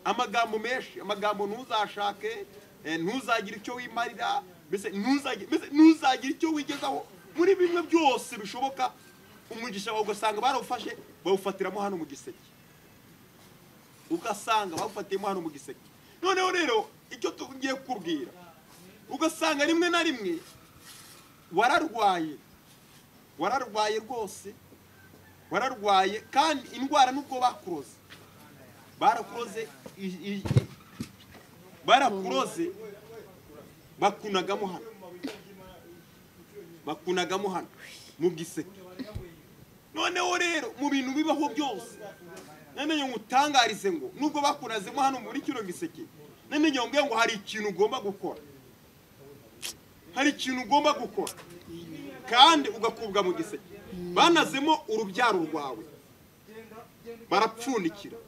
amagambo menshi, amagambo ntuzashake, ntuzagire icyo wimarira, mbese ntuzagire icyo wigezaho muri bimwe byose bishoboka. Umugisha wawe ugasanga barawufashe bawufatiramo hano mu giseke, ugasanga bawufatiyemo hano mu giseke. Noneho rero icyo tugiye kukubwira, ugasanga rimwe na rimwe wararwaye, wararwaye rwose, wararwaye, kandi indwara nubwo bakuroze, barakuroze, barakuroze, bakunagamo hano, bakunagamo hano mu giseke. Noneho rero mu bintu bibaho byose, namenye ngutangarize ngo nubwo bakunazemo hano muri kino giseke, namenye ngo hari ikintu ugomba gukora, hari ikintu ugomba gukora, kandi ugakubwa mu giseke. Banazemo urubyaro rwawe barapfundikira,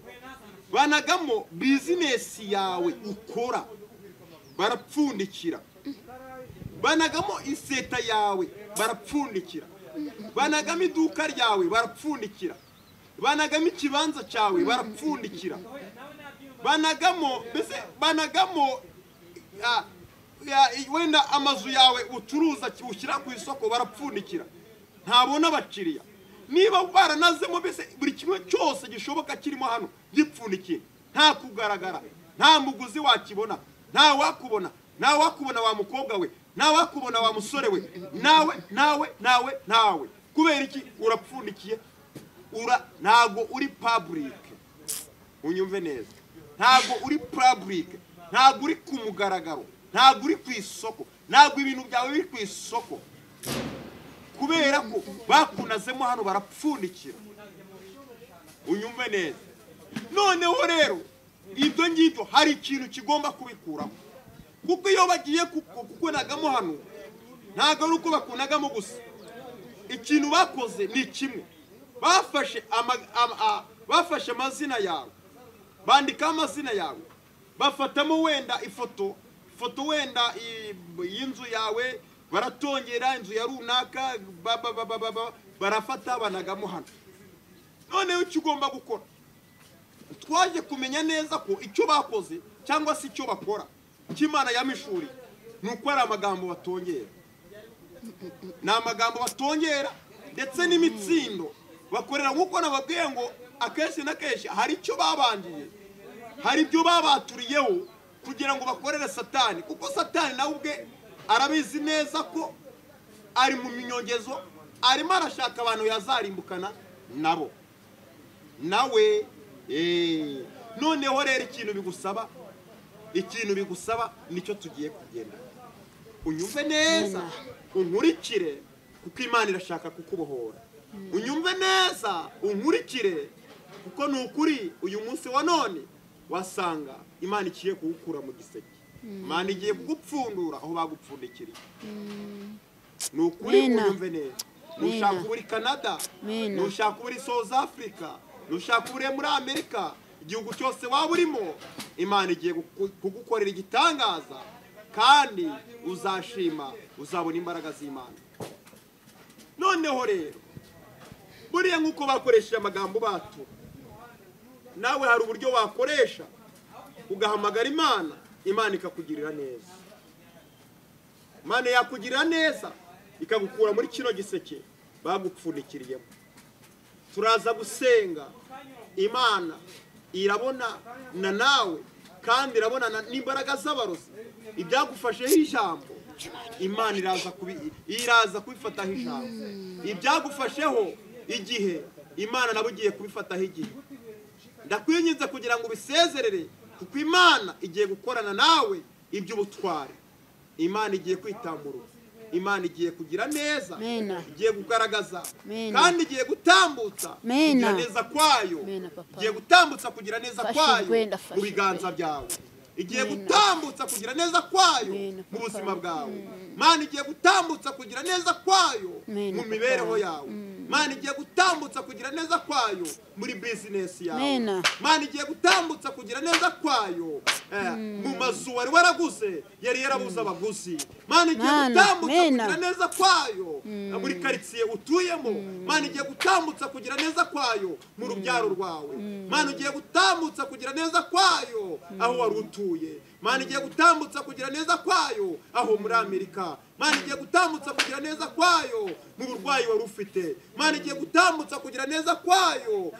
banagamo bizinesi yawe ukora barapfundikira, banagamo iseta yawe barapfundikira, banagamo iduka ryawe barapfundikira, banagamo ikibanza cyawe barapfundikira, banagamo mbese banagamo wenda amazu yawe ucuruza ushyira ku isoko barapfundikira, ntabona abakiriya. Niba baranazemo mbese buri kimwe cyose gishoboka kirimo hano gipfundikiye, nta kugaragara, nta muguzi wakibona, nta wakubona, nta wakubona wa mukobwa we, nta wakubona wa musore we, nawe nawe nawe nawe. Kubera iki? Urapfundikiye, ntago uri public. Unyumve neza, ntago uri public, ntago uri ku mugaragaro, ntago uri ku isoko, ntago ibintu byawe biri ku isoko, kubera ko bakunazemo hano barapfundikira. Unyumve neza. Noneho rero ibyo ngibyo hari ikintu kigomba kubikuramo, kuko iyo bagiye kukunagamo hano ntago ari uko bakunagamo gusa. Ikintu bakoze ni kimwe, bafashe amazina yawe, bandika amazina yawe, bafatamo wenda ifoto wenda y'inzu yawe, baratongera inzu ya runaka, barafata banagamo hano. Noneho icyo ugomba gukora, twaje kumenya neza ko icyo bakoze cyangwa se icyo bakora cy'Imana yamishuri ni uko ari amagambo batongera, ni amagambo batongera ndetse n'imitsindo bakorera. Nk'uko nababwiye ngo akenshi na kenshi hari icyo babangiye, hari ibyo babaturiyeho kugira ngo bakorere Satani, kuko Satani nawe ubwe arabizi neza ko ari mu minyongezo, arimo arashaka abantu yazarimbukana nabo nawe. Noneho rero ikintu bigusaba nicyo tugiye kugenda. Unyumve neza, unkurikire, kuko Imana irashaka kukubohora. Unyumve neza, unkurikire, kuko ni ukuri uyu munsi wa none wasanga Imana ikiye kuwukura mu giseke. Imana igiye kugupfundura aho bagupfundikiriye. Ni ukuri unyumve neza. Nushaka uri Canada, nushaka uri South Africa, nushaka uri muri Amerika, igihugu cyose waba urimo, Imana igiye kugukorera igitangaza kandi uzashima, uzabona imbaraga z'Imana. Noneho rero buriya nk'uko bakoresheje amagambo batura, nawe hari uburyo wakoresha ugahamagara Imana, Imana ikakugirira neza. Imana yakugirira neza ikagukura muri kino giseke bagupfundikiriyemo. Turaza gusenga, Imana irabona na nawe kandi irabona n'imbaraga z'abarozi. Ibyagufasheho ijambo, Imana iraza kubifataho ijambo. Ibyagufasheho igihe, Imana nabo igiye kubifataho igihe. Ndakwinginze kugira ngo ubisezerere, kuko Imana igiye gukorana nawe iby'ubutware. Imana igiye kwitamurura, Imana igiye kugira neza, igiye kugaragaza kandi igiye gutambutsa kugira neza kwayo, igiye gutambutsa kugira neza kwayo mu biganza byawe, igiye gutambutsa kugira neza kwayo mu buzima bwawe. Imana igiye gutambutsa kugira neza kwayo mu mibereho yawe. Imana igiye gutambutsa kugira neza kwayo muri business yawe. Imana igiye gutambutsa kugira neza kwayo mu mazu wari waraguze yari yarabuze abaguzi. Imana igiye gutambutsa kugira neza kwayo muri quartier utuyemo. Imana igiye gutambutsa kugira neza kwayo mu rubyaro rwawe. Imana igiye gutambutsa kugira neza kwayo aho wari utuye. Imana igiye gutambutsa kugira neza kwayo aho muri Amerika. Imana igiye gutambutsa kugira neza kwayo mu burwayi wari ufite. Imana igiye gutambutsa kugira neza kwayo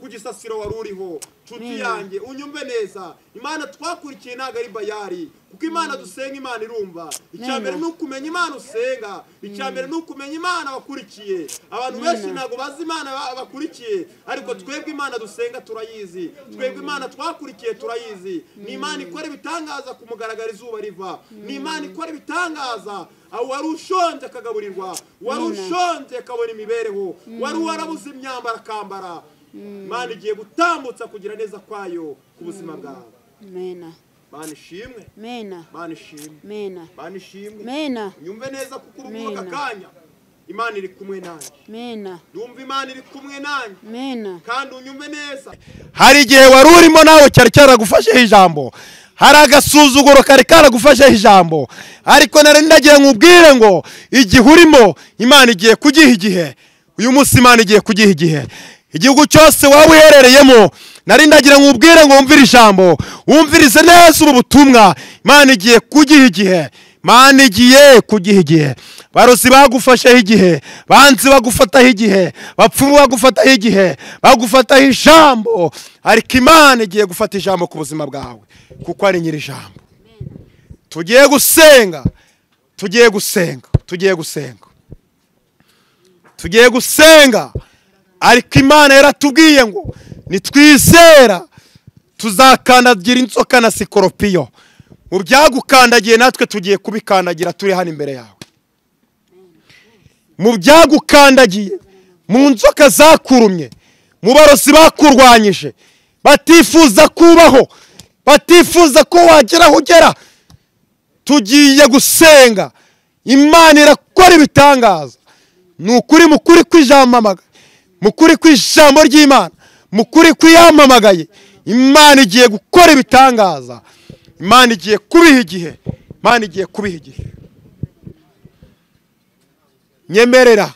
ku gisasiro wari uriho. Nshuti yanjye unyumve neza, Imana twakurikiye ntago ari bayari, kuko Imana dusenga Imana irumva. Icya mbere ni ukumenya Imana usenga, icya mbere ni ukumenya Imana wakurikiye. Abantu benshi ntago bazi Imana bakurikiye, ariko twebwe Imana dusenga turayizi, twebwe Imana twakurikiye turayizi. Ni Imana ikora ibitangaza ku mugaragaro izuba riva, ni Imana ikora ibitangaza. Aho wari ushonje akagaburirwa, wari ushonje akabona imibereho, wari warabuze imyambaro akambara. Imana igiye gutambutsa kugira neza kwayo ku buzima bwawe. Imana ishimwe. Imana ishimwe. Imana ishimwe. Nyumve neza kuko uri aka kanya Imana iri kumwe nanjye. Ndumva Imana iri kumwe nanjye. Kandi unyumve neza. Hari igihe wari urimo nawe cyari cyaragufasheho ijambo, hari agasuzuguro kari karagufasheho ijambo, ariko nari ndagiye nkubwire ngo igihe urimo Imana igiye kugiha igihe. Uyu munsi Imana igiye kugiha igihe. Igihugu cyose waba uherereyemo, nari ndagira nkubwire ngo wumvire ijambo, wumvirize neza ubu butumwa. Imana igiye kugiha igihe. Imana igiye kugiha igihe. Barozi bagufasheho igihe, banzi bagufataho igihe, bapfumu bagufataho igihe, bagufataho ijambo, ariko Imana igiye gufata ijambo ku buzima bwawe, kuko ari nyiri ijambo. Tugiye gusenga, tugiye gusenga, tugiye gusenga, tugiye gusenga. Ariko Imana yaratubwiye ngo nitwizera tuzakandagira inzoka na sikoropiyo. Mu byagukandagiye natwe tugiye kubikandagira turi hano imbere yawe. Mu byagukandagiye, mu nzoka zakurumye, mu barozi bakurwanyije, batifuza kubaho, batifuza ko wagera aho ugera, tugiye gusenga. Imana irakora ibitangaza. Ni ukuri, mukuri kw'ijambo, mukuri kw'ijambo ry'Imana, mukuri kwiyamamagaye. Imana igiye gukora ibitangaza. Imana igiye kubiha igihe. Imana igiye kubiha igihe. Nyemerera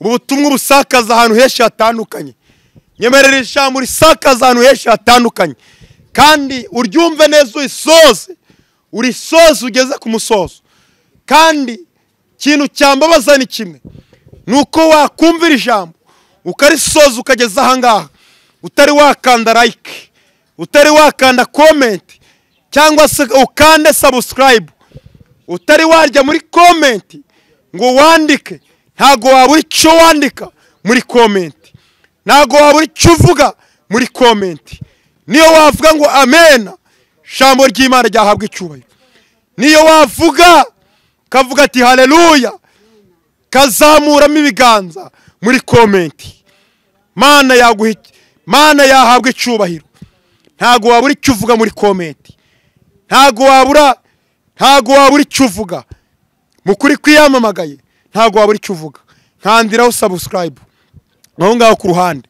ubu butumwa busakaza ahantu henshi hatandukanye. Nyemerera ijambo risakaza ahantu henshi hatandukanye, kandi uryumve neza, urisoze, urisoze ugeze ku musozo. Kandi ikintu cyambabaza ni kimwe, nuko wakumvira ijambo ukarisoza ukageza aha ngaha utari wakanda like, utari wakanda comment, cyangwa se ukande subscribe, utari warya muri comment ngo wandike. Ntago wabura icyo wandika muri comment, ntago wabura icyo uvuga muri comment. Niyo wavuga ngo amen, ijambo ry'Imana ryahabwa icyubahiro. Niyo wavuga kavuga ati haleluya, kazamuramo ibiganza muri comment, Mana yaguha, Mana yahabwa icyubahiro. Ntago wabura icyo uvuga muri comment. Ntago wabura icyo uvuga. Mukuri kwiyamamagaye ntago wabura icyo uvuga. Nkandiraho subscribe aho ngaho ku ruhande,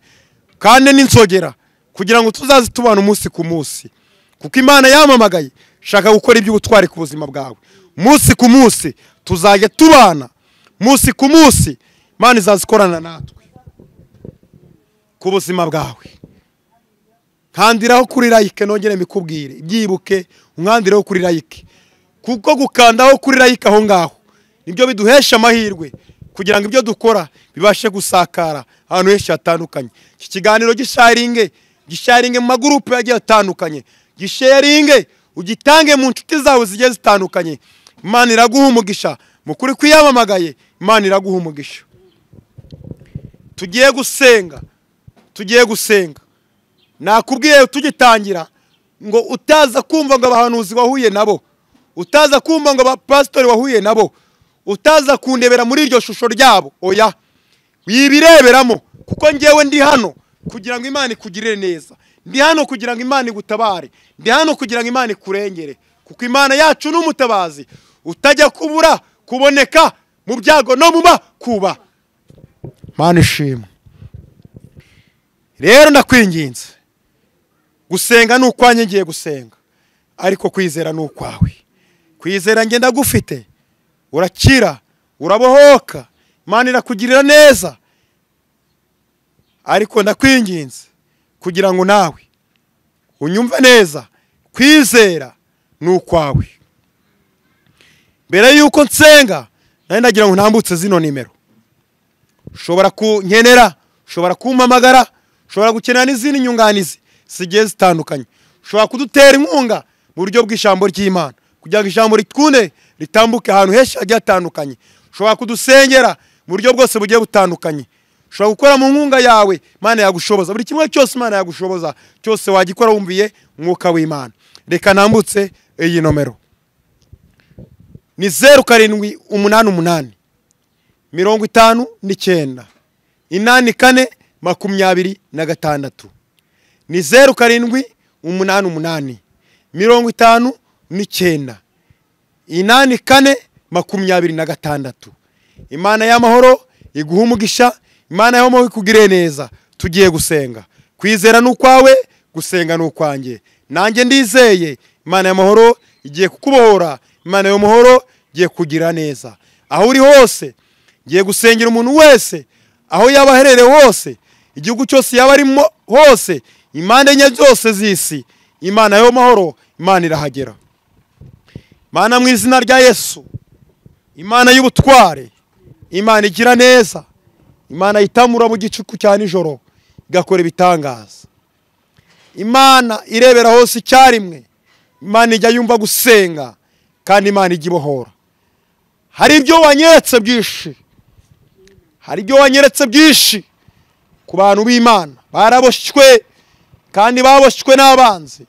kandi n'inzogera kugira ngo tuzaze tubana umunsi ku munsi, kuko Imana yamamagaye shaka gukora iby'ubutwari ku buzima bwawe. Munsi ku munsi tuzajya tubana, munsi ku munsi Imana izazikorana natwe ku buzima bwawe. Nkandiraho kuri like, nongere mbikubwire, byibuke unkandiraho kuri like, kuko gukandaho kuri like aho ngaho nibyo biduhesha amahirwe kugira ngo ibyo dukora bibashe gusakara ahantu henshi hatandukanye. Iki kiganiro gisharinge mu magurupe yagiye atandukanye, gisharinge ugitange mu nshuti zawe zigiye zitandukanye. Imana iraguha umugisha. Mukuri kwiyamamagaye Imana iraguha umugisha. Tugiye gusenga. Nakubwiye tugitangira ngo utaza kumva ngo abahanuzi wahuye nabo, utaza kumva ngo abapasitori wahuye nabo, utaza kundebera muri iryo shusho ryabo, oya, wibireberamo, kuko ngewe ndi hano kugira ngo Imana ikugirire neza, ndi hano kugira ngo Imana igutabare, ndi hano kugira ngo Imana ikurengere, kuko Imana yacu n'umutabazi utajya kubura kuboneka mu byago no mu makuba. Mana ishimwe. Rero ndakwinginze, gusenga ni ukwanjye, ngiye gusenga, ariko kwizera ni ukwawe. Kwizera nge ndagufite, urakira, urabohoka, Imana irakugirira neza. Ariko ndakwinginze kugira ngo nawe unyumve neza, kwizera ni ukwawe. Mbere yuko nsenga nari ndagira ngo ntambutse zino nimero. Ushobora kunkenera, ushobora kumpamagara, ushobora gukenera n'izindi nyunganizi zigiye zitandukanye, ushobora kudutera inkunga mu buryo bw'ijambo ry'Imana kugira ngo ijambo rikunde ritambuke ahantu henshi hagiye hatandukanye. Ushobora kudusengera mu buryo bwose bugiye butandukanye, ushobora gukora mu nkunga yawe, Imana yagushoboza buri kimwe cyose. Imana yagushoboza cyose wagikora wumviye umwuka w'Imana. Reka nambutse iyi nomero ni 0788 59 84 26. Ni 0788 59 84 26. Imana y'amahoro iguha umugisha, Imana y'amahoro ikugirire neza. Tugiye gusenga. Kwizera ni ukwawe, gusenga ni ukwanjye. Nanjye ndizeye Imana y'amahoro igiye kukubohora, Imana y'amahoro igiye kugira neza. Aho uri hose ngiye gusengera umuntu wese, aho yaba aherereye hose, igihugu cyose yaba arimo hose, impande enye zose z'isi, Imana y'amahoro Imana irahagera. Mana mu izina rya Yesu, Imana y'ubutware, Imana igira neza, Imana itamura mu gicuku cya nijoro igakora ibitangaza, Imana irebera hose icyarimwe, Imana ijya yumva gusenga kandi Imana ijya ibohora. Hari ibyo wanyeretse byinshi, hari ibyo wanyeretse byinshi ku bantu b'Imana baraboshywe kandi baboshywe n'abanzi.